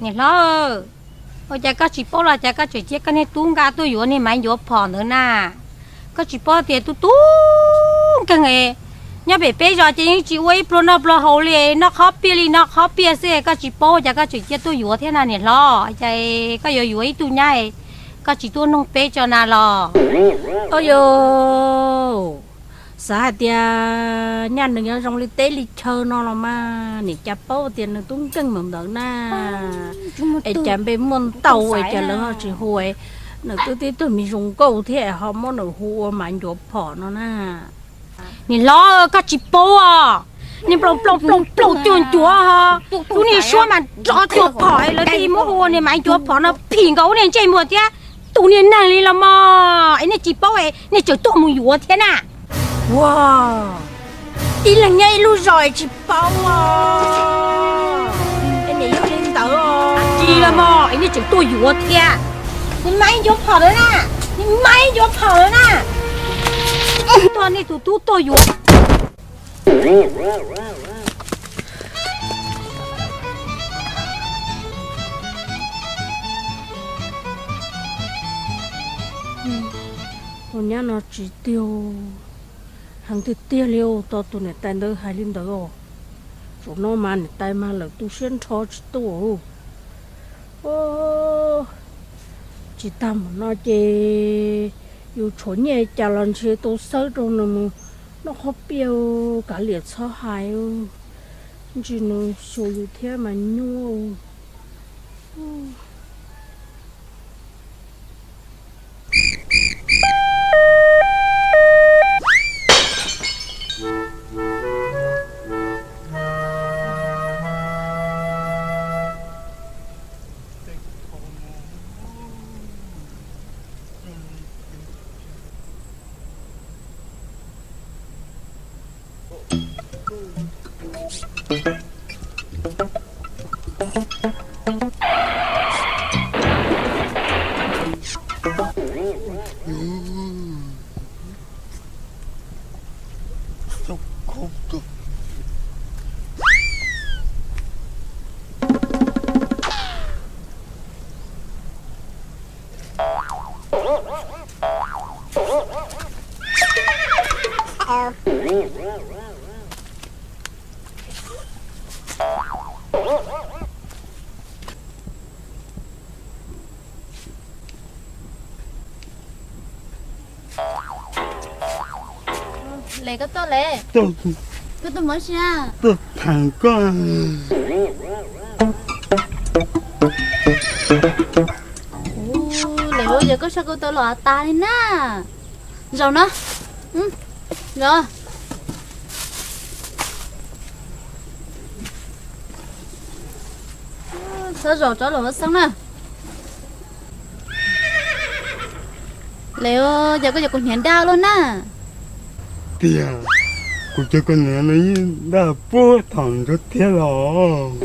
Niam hlob, ua cas koj tsis paub los cas koj tseem cia koj niag tub nqa tuaj yuav niag maiv ncuav phom ntawd na? Koj tsis paub tias tub tub nkeeg, nyob pem peb zos ces yeej tsis ua ib pluag noj pluag haus li, noj qhob piaj li noj qhob piaj xwb, koj tsis paub cas koj tseem cia tuaj yuav thiab na niam hlob? Cas koj yuav yuav ib tug nyab koj tsis tuaj noog peb tso na los? Au yau, xav hais tias nyaj nws yuav zoo li teb li chaw no los mas, nim cas paub tias nws tub nkeeg mus ntawd na. Es cas npe muaj ntau es cas lawv ho tsis hu, nws twb tib tug me zoo nkauj thiab ho muab nws hu ua maiv ncuav phom no na. Niam hlob, koj tsis paub os, niag nploos nploos nploos nploos cuag ncuav ho, lub niag suab mas nrov cuag phom, lawv thiaj muab hu ua niag maiv ncuav phom no phim nkaus ua niag ntsej muag thiab tus niag neeg li los mog. Es nej tsis paub es nej tseem tuaj mus yuav thiab na. Ua, tib leeg nyob ib lub zos es tsis paub os. Es niam yog li ntawd os. Tsis los mog, es nej tseem tuaj yuav thiab. Niag maiv ncuav phom lawm na, niag maiv ncuav phom lawm na. Tuaj, nej tus tub tuaj yuav. Tus nyab no tsis tiag, heev tiag tiag li os, tos tus niam tais ntawd hais li ntawd os. Zaum no mas niam tais mas lawm tu siab nrho tsis tuaj. Tsis tag mus no ces yus tshuav nyiaj cas los ntshe tau xawb rau nws mus noj qhob piaj, kav liam txhob hais, ntsis nws xyuas yus thiab mas nyuaj. Les, koj tuaj les. Koj tuaj mus ua si na? Tuaj tham koj. Ua, les, yog koj sab koj tau los tas li na. Zaum no, zaum. Txhob zaum tsob los ua xeeb na. Les, yog koj cov kuv hniav daj luaj na. Tiag, kuv cov kuv hniav no yeej daj puag thaum ntsuag thiab los.